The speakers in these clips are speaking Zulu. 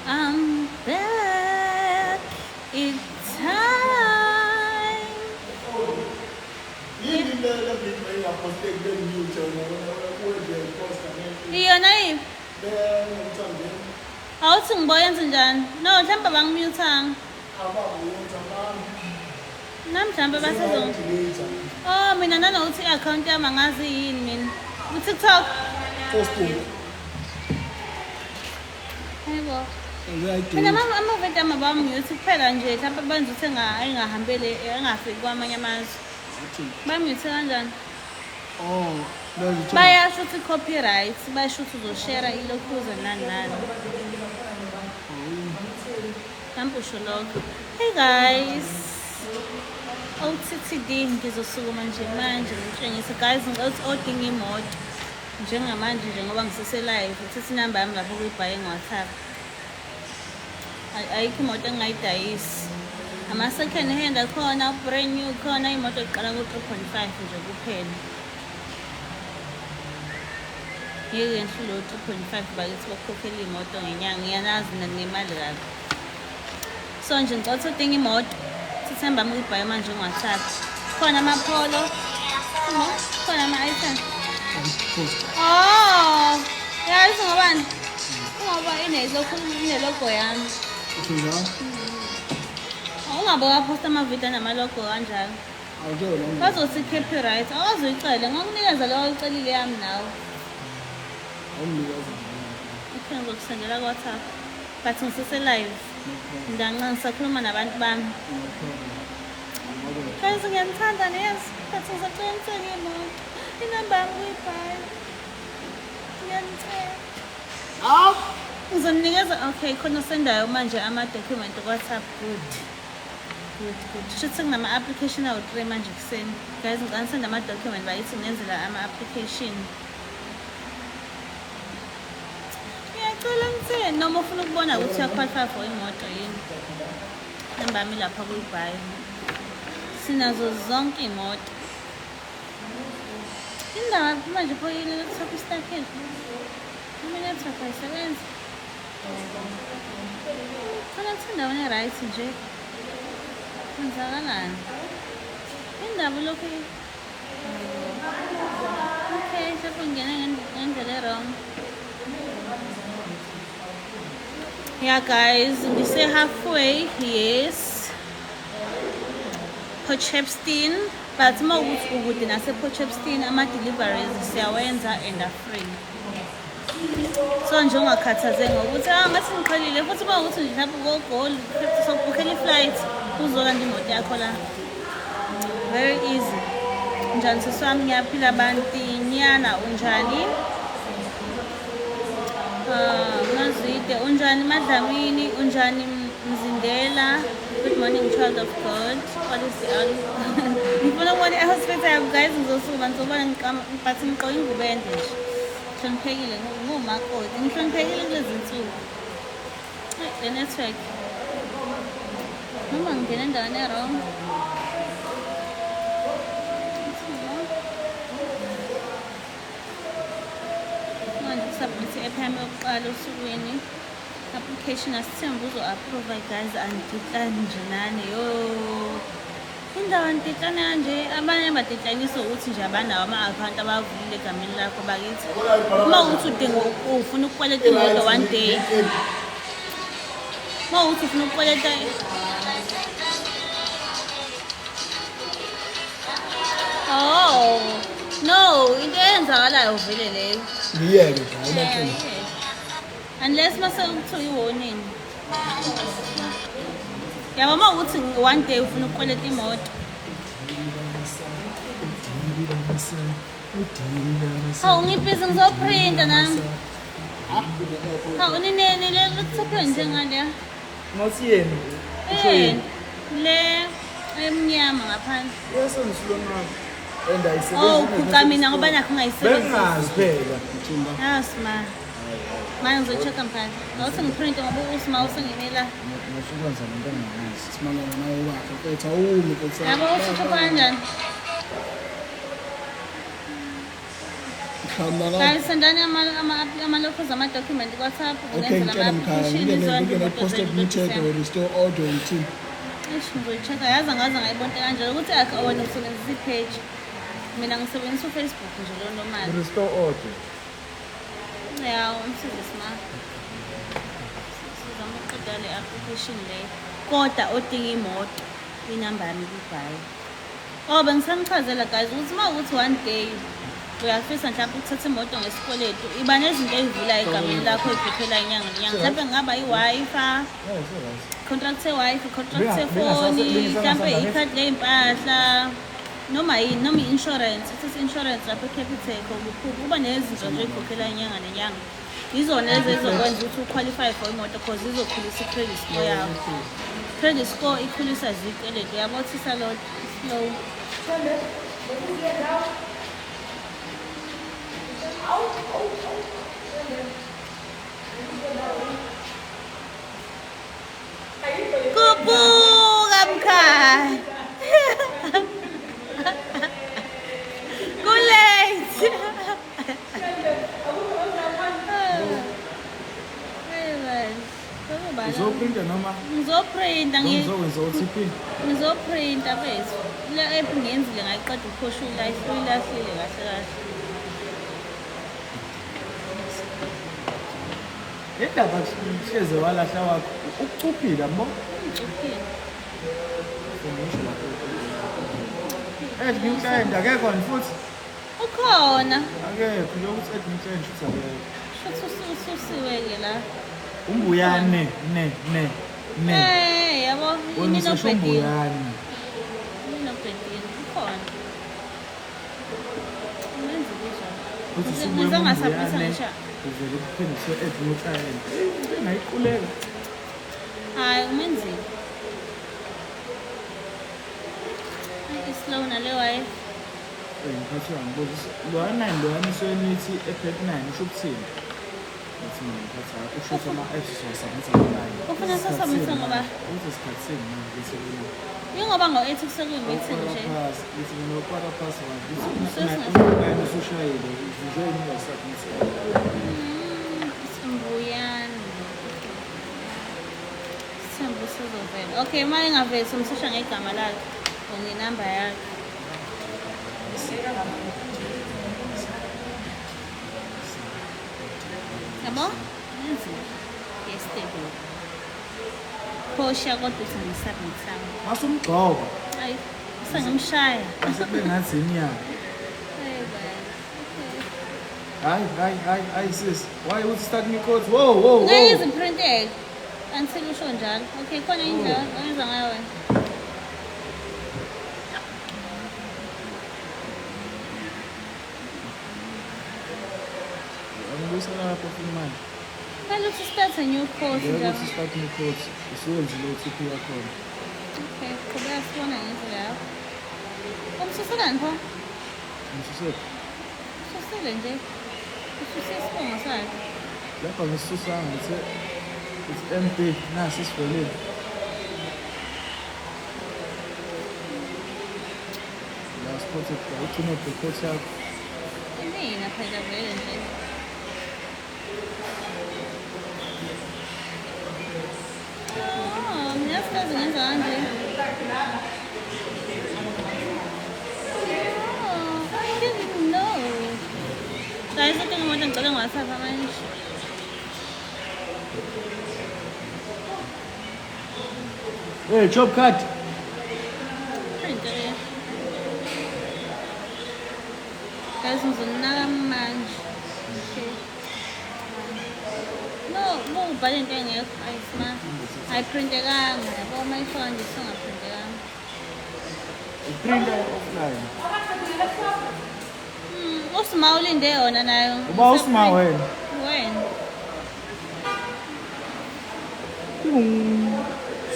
I'm back. It's time. Yini le le video engaposteki bengimute wena wena kuwe nje iposta ngeke. Iyona yiphi? Le ngomthandeni. Awuthi ngiboyenze njani? No, mhlawumbe abangimutanga. Ababuyonza bami. Nami mhlawumbe basezo. Delete. Oh, mina nanokuthi i-account yami angazi yini mina. Ku-TikTok. Facebook. Hayibo. Mina amavidiyo ami abamute kuphela nje mhlawumbe benza ukuthi engahambeli engafiki kwamanye amazwe. Bamute kanjani? Oh, lezo. Bayasho ukuthi copyright, bayasho ukuthi uzoshare ilokhuza nani nani. Mhlawumbe usho lokho. Hey guys. OTTD ngizosukuma nje manje ngitshengise guys ngicela odinga imoto njengamanje njengoba ngisese live uthatha inamba yami lapho kuyibhaye nge-WhatsApp. Ayikho imoto engingayidayisi. Ama-second hand akhona, brand new khona, imoto iqala ku-3.5 nje kuphela. Ngeke ngihlule u-3.5 bakithi bokukhokhela imoto ngenyanga, ngiyanazi mina nginemali kabi. So nje ngicela ukuthi udinga imoto, sithemba yami kuyibhaye manje nge-WhatsApp. Khona ama-Polo, khona ama-i10. Oh, yazi ngobani? Ngoba inelokhu ine-logo yami. Usho njalo? Ungabe waphosta amavidiyo anama-logo kanjalo. Awutshela. Bazothi copyright, awazuyicele, ngokunikeza leyo oyicelile yami nawe. Awunginikeza. Okay, ngizokusendela ku-WhatsApp. But ngisese live. Ndanxa ngisakhuluma nabantu bami. No problem. Guys, ngiyanithanda niyazi. But ngisacela nithenge imoto. Inamba yami kuyibhayi. Ngiyanicela. Aw! Ngizoninikeza okay khona osendayo manje ama-document ku-WhatsApp good. Good, good. Shuthi kunama-application awu-3 manje ekuseni. Guys, ngicela nisende ama-document bakithi ngenzela ama-application. Ngiyacela ngitheni noma ufuna ukubona ukuthi uya-qualify for imoto yini. Namba yami lapha kuyibhayi. Sinazo zonke iy'moto. Indaba manje pho yini laptop istakile? Ima network ayisebenzi. Khona kuthi endaweni e-right nje. Kwenzakalani? Indaba lokhu. Okay, mhlawumbe ngingene ngendlela e-wrong. Yeah guys, ngise halfway, yes. Port Shepstone, but uma ukuthi ukude nase Port Shepstone ama deliveries siyawenza and are free. So nje ungakhathazeki ngokuthi ah ngathi ngiqhelile futhi uma ukuthi nje mhlawumbe ukoGoli sokubhukhela i-flight uzolanda imoto yakho la. Very easy. Njani sisi wami ngiyaphila bantinyana unjani? Ah, Mazide unjani Madlamini unjani Mzindela? Good morning child of God. What is the Ngifuna ukubona i-hospital yami guys ngizosukuma ngizobona but ngigqoke ingubo ende nje. Ngihloniphekile ngumakoti. Ngihloniphekile kulezi nsuku. Le network. Noma ngingena endaweni e-wrong. Manje kusubmit i-app yami yokuqala osukwini. Application asithembe uzo-approve guys andiditlani nje nani yo. Indawo andiditlane kanje abanye baditlaniswa ukuthi nje abanawo ama-akhawunti abavulile egameni lakho bakithi. Uma ukuthi udinga ufuna ukukweleta imoto one day. Uma ukuthi ufuna ukukweleta. Oh, no, into eyenzakalayo vele leyo. Ngiyeke nje ayinankinga. Unless mase kuthiwa i-warning. Yabo uma ukuthi one day ufuna ukukweleta imoto. Hawu ngibhizi ngizoprinta nami. Hawu nineni le laptop njengaleya. Ngathi yena. Usho Eh. yena. Le emnyama ngaphandle. Iyasengisulo nami. And ayisebenzi. Oh, uphuca mina ngoba nakho ungayisebenzisi. Bengazi phela. Yazi ma. Manje ngizo-check-a mphana. Awuthi ngiprinte ngoba usima usengimela. Ngifukwenza lento engingayazi. Simangele nawe wakhe mfethu awumi mfethu. Yabo usuthupha kanjani? Mhlawumbe Guys, sendani amalokhuza ama-document ku-WhatsApp. Okay, Ngenzela ngitshela mkhaya, ama-application ngingene izonke ngingene imoto posted zenu umthetho ngo-December. restore order ngithini. Eish, ngizoyi-check-a. Yazi angaze ngayibona kanjalo ukuthi akhe wena usebenzisa i-page. Mina ngisebenzisa uFacebook nje lo normal. Restore order. Ya, umsize sima. Sizama ukuqeda le application le. Kodwa odinga imoto, inamba yami ikubhayi. Oh, bengisamchazela guys ukuthi uma ukuthi one day uyafisa mhlawumbe ukuthatha imoto ngesikweletu, iba nezinto ey'vulayo egameni lakho ey'khokhela inyanga nenyanga. Mhlawumbe kungaba i-Wi-Fi, Yeah, it's alright. contract ye-Wi-Fi, contract yefoni, mhlawumbe ikhadi ley'mpahla, noma yini, noma i-insurance, uthathe i-insurance lapho eCapitec or kuphi, kuba nezinto nje ey'khokhela inyanga nenyanga. Yizona lezi ezizokwenza ukuthi u-qualify for imoto cause izokhulisa i-credit score yakho. Credit score ikhulisa izikweletu, yabo thisa lo slow. Kubuka mkhaya. Ku-late. Hey man. Sekubala. Uzoprinta noma Ngizoprinta ngizokwenza OTP? Ngizoprinta bethu. Le app ngiyenzile ngayiqeda uphosha uyilahlile kahle kahle. Indaba hleze walahla wakho ukucuphila mbo. Ngicuphile. Ngisho lapho. Add new client akekho futhi. Ukhona. Akekho lokuthi add new client futhi akekho. Shuthi ususiwe-ke la. Umbuyane ne ne ne. Eh, yabo, Wena usesho iminobhedini. umbuyane. Iminobhedini ukhona. Umenzile njalo. Uthi usubuye Ngize ngasabhisa umbuyane. ngisho. Uvele kuphinde kuthiwe add new client. Into engayiquleka. Hayi, umenzile. Hayi, i-slow nale wifi. Eh ngiphathi wangibuza loya 9 loya nisuke nithi ephet 9 usho ukuthini? Ngathi mina ngiphathi usho ukuthi ama-apps siwasubmitha ngo-9. Ufuna sasubmithe ngoba? Ukuthi isikhathi sini manje bese kuyi. Yingoba ngo-8 kusuke kuyi-meeting nje. Past, ngithi mina 1:15 ngithi Sesingase- u-9 usushayile nje ungasubmit. Mbuyane. Sithembu usuzovela. Okay, uma engaveli somsesha ngegama lakhe or ngenamba yakhe. Yabo? Nenzile. Yesterday. Phosha kodwa uthi ngisubmithanga. Masumgxoba Ayi, sengimshaya. bese kube ngathi inyanga. Hey man. Okay. Hayi hayi hayi hayi sis. Why uthi start me codes? Whoa whoa Ngeke whoa. iziprinteke until usho njalo. Okay, khona indlela oyenza ngayo wena. Angibuyisela lapho futhi manje. Phela uthi start a new course Ngeke njalo. uthi start me codes. Usuyenzile OTP yakhona. Okay, qhubeka sibona ngendlela yakho. Umsuselani pho? Ngisusephi? Ususile nje. Ususe isibongo sakhe. Lapha ngisisusanga ngithe it's MB nasi sivelile. La spotted la ugcina coach yakho. Imina phela vele nje. Oh, mina sikaze ngenza kanje. Oh, I didn't know. Guys, I think imoto ngicela ngiwathatha manje. Hey, job card. Print ke. Guys, ngizonaka manje. Okay. No, ubhale into engekho. Ayisima. Ayiprintekanga. Yabo uma isho kanje isingaprintekanga. Uprinter offline. Usima ulinde yona nayo. Uba usima wena. Wena.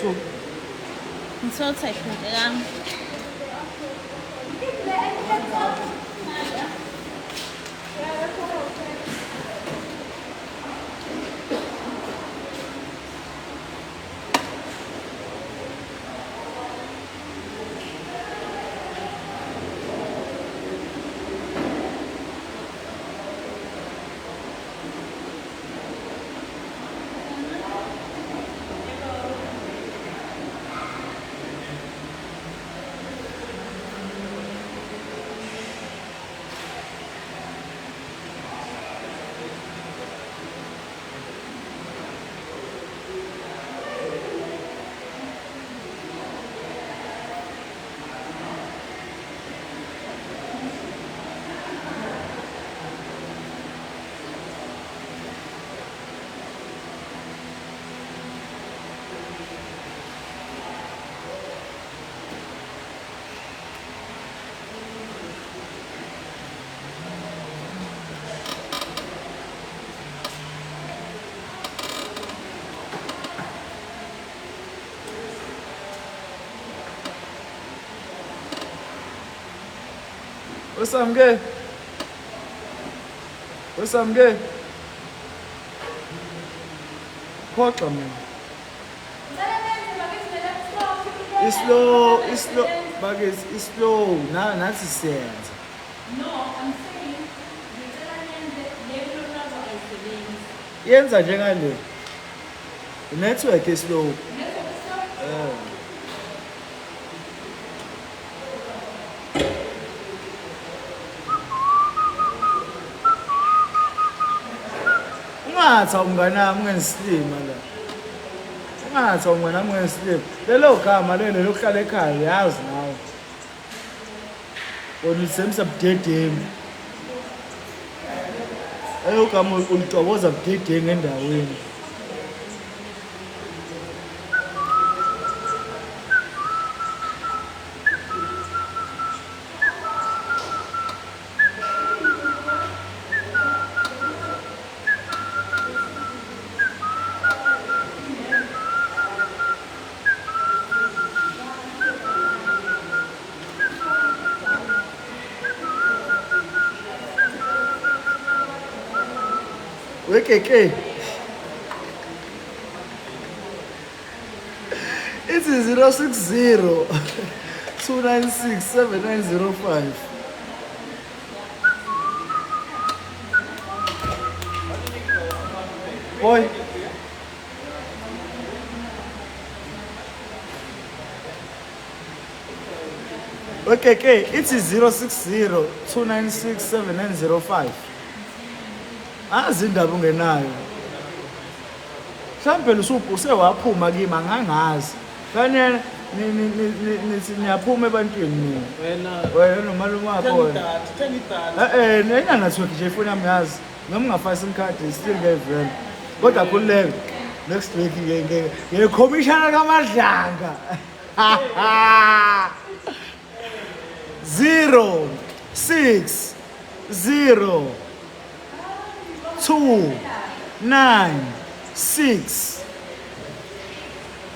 So Ngathola ukuthi ayiphindekanga. Wesamke. Wesamke. Phoxa mina. Islow, islow, bakithi islow na nathi siyenza. No, I'm saying ngicela nenze le program ayisebenzi. Yenza njengale. Network islow. Network is slow. Eh. Ungathi awumnganami ungensilima la. Ungathi awumnganami ungensilima. Lelo gama lelo lokuhlala ekhaya uyazi nawe. Wena ulisebenzisa budedengu. Lelo gama ulitoboza budedengu endaweni. Wekeke. Ithi 060 296 7905. Boy. Okay, ithi 060 296 7905. Azi indaba ungenayo. Mhlawumbe usewaphuma kimi angangazi. Kanye nithi niyaphuma ebantwini nina. Wena Wena nomalume wakho thenga wena. idatha, thenga idatha. Eh nena network nje ifoni yami yazi. Noma ungafaka SIM card still ngevela. Kodwa khululeka. Next week nge commissioner kaMadlanga. 0 6 0 2 9 6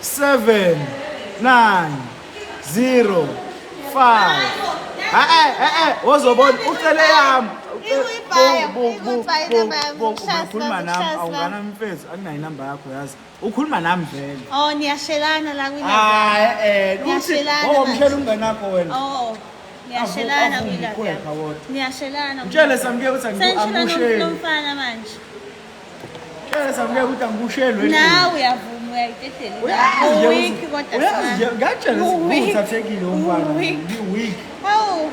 7 9 0 5. Eh eh eh wozobona ucele yami. Ikuyibhaya, ikuyibhaya inamba yami, ukushaya Ukhuluma nami ukushaya awungana mfethu akunayo inamba yakho yazi. Ukhuluma nami vele. Oh, niyashelana la kwi-live. Hayi eh uthi Niyashelana oh manje. mshela umngane wakho wena. Oh, niyashelana Avume kwi-live. ukwepha kodwa. Niyashelana. Mtshele Samke ukuthi Senishela angusheli. nomfana manje. Mtshele Samke ukuthi angusheli wena. Nawe uyavuma uyayidedela. Uyazi nje Uweak ukuthi- kodwa. Uyazi nje ngakutshela ukuthi Uweak. uthathekile umfana. Uweak. Ngi-weak. Hawu.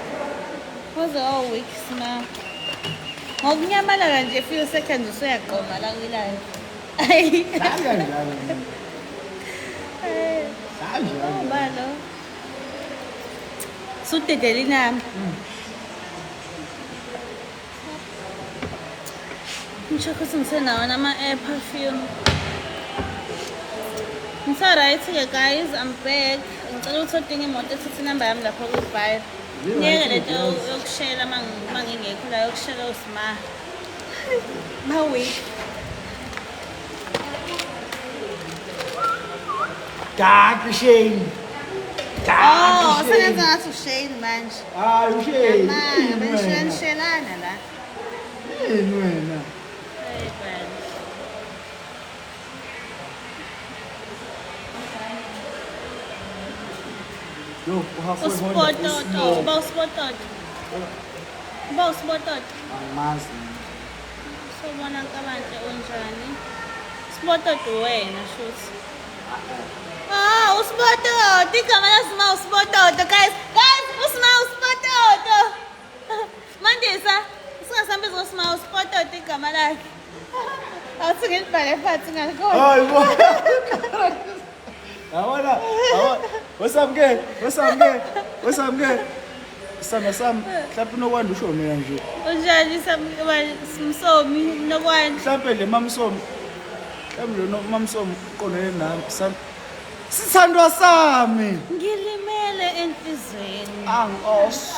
Waze wa-weak sima. Ngokunyamalala nje few seconds usuyaqoma la kwi-live. Ayi. Hayi kanjalo. mina. Kanjalo. Ubalo. Sudedela inamba. Ngisho ukuthi ngisenawo nama-air perfume. Ngisa-right-ke guys, I'm back. Ngicela ukuthi odinga imoto ethathe inamba yami lapho kwi-bio. Ngiyeke lento yokushela uma ngingekho la yokushela osima. Ma-weak. Dark shame. Senenza ngathi uShane manje. Hayi uShane. Manga benishelishelana la. Yini wena? Hey man. Yo, uhalfway Honda. Usipototo, uba usipototo. Uba usipototo. Angimazi. Sobona nkabanhle unjani? Sipototo wena shuthi. Ah, usipototo. Igama lasima usipototo guys. Guys, usima usipototo. Mandisa, singasambiza ngosima usipototo igama lakhe. Awuthi ngilibhale phansi ngakhona. Hayi bo. Yabona, yabona. Wesamke, wesamke, wesamke. Sithanda sami, mhlawumbe unokwanda usho mina nje. Unjani Msomi nokwanda? Mhlawumbe le mamsomi. Mhlawumbe lo mamsomi uqondene nami. Sithandwa sami. Ngilimele enhlizweni. Angos.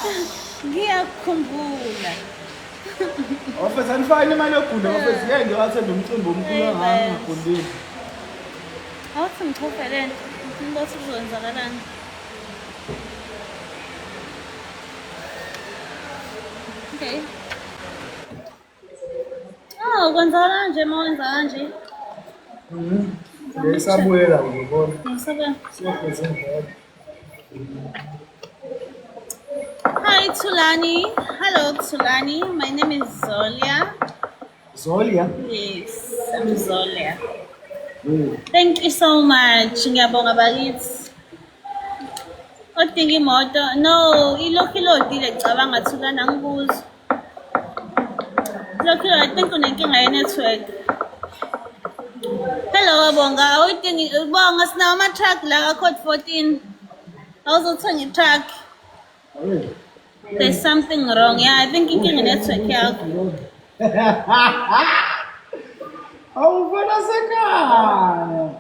Ngiyakukhumbula. Ofethu anifani imali yokugunda ofethu ngeke ngiwathende umcimbi omkhulu kangaka ngingagundile. Awuthi ngichofe le nto. Ngifuna ukuthi kuzokwenzakalani. Okay. Oh, kwenzakala kanje uma wenza kanje. Ngisabuyela ngibona. Ngisabe. Siyogeza indlela. Hi Tulani. Hello Tulani. My name is Zolia. Zolia. Yes, I'm Zolia. Thank you so much. Ngiyabonga bakithi. Odinga imoto. No, ilokhu ilodile ngicabanga Thulani angikuzwa. Lokhu I think unenkinga ye-network. Hello Bonga, awuyidingi Bonga sinawo ama-truck la ka-code 14. Awuzothenga i-truck. There's something wrong. Yeah, I think inkinga i-network yakho. Awubona sekhaya.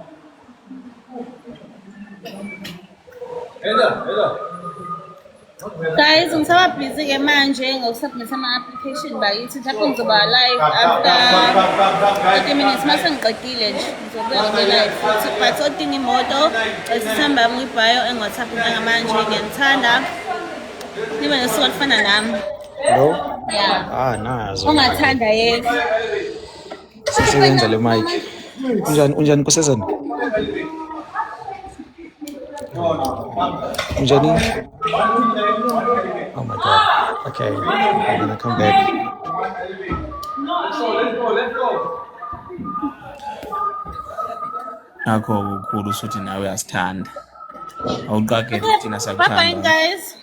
Guys, ngisaba busy ke manje ngokusubmit ama-application bakithi. Mhlawumbe ngizoba live after 30 minutes mase ngiqedile nje ngizobuya ngibe live futhi but odinga imoto isithemba yami kwi-bio engi-WhatsApp njengamanje ngiyanithanda nibe nosuku olufana nami Hello? yeah Ah, nazo. ongathanda yes Sisebenza le mic. Unjani unjani Nkosazana? Unjani? Oh my god. Okay, I'm gonna come back. Nakho kukhulu usuthi nawe uyasithanda. Awuqagele thina Bye bye sakuthanda. guys.